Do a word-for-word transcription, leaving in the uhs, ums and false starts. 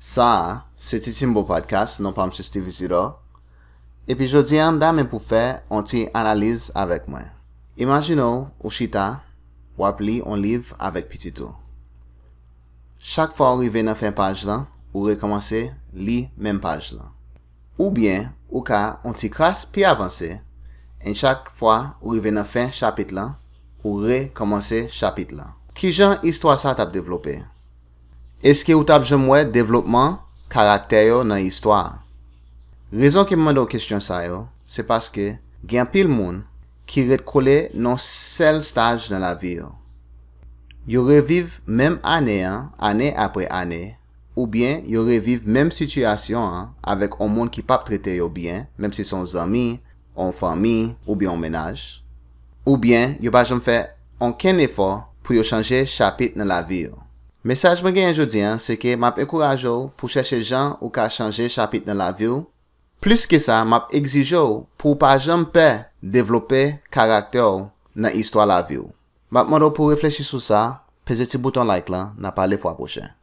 Sa a se Titimbo Podcast, non pa m se Steve Isidore. Epi jodi a, m ta renmen pou fè yon ti analiz avèk mwen. Imajine w, ou chita, w ap li yon liv avèk pitit ou. Chak fwa w rive nan fen paj lan, ou rekòmanse li menm paj lan. Oubyen, ou ka yon ti kras pi avanse, e chak fwa ou rive nan fen chapit lan, ou rekòmanse chapit lan. Kijan istwa sa t ap devlope? Èske ou t ap janm wè devlopman karaktè yo nan istwa a? Rezon ke m mande w kesyon sa yo, se paske gen anpil moun ki ret kole nan yon sèl staj nan lavi yo. Yo reviv menm ane an, ane apre ane, oubyen yo reviv menm sitiyasyon an avèk yon moun ki p ap trete yo byen, menm si se yon zanmi, yon fanmi, oubyen yon mennaj. Oubyen yo pa janm fè okenn efò pou yo chanje chapit nan lavi yo. Mesaj mwen genyen jodi a, se ke m ap ankouraje w pou chèche jan ou ka chanje chapit nan lavi w. Plis ke sa, m ap egzije w pou w pa janm pè devlope karaktè w nan istwa lavi w. M ap mande w pou w reflechi sou sa, peze ti bouton like lan, n a pale fwa pwochen.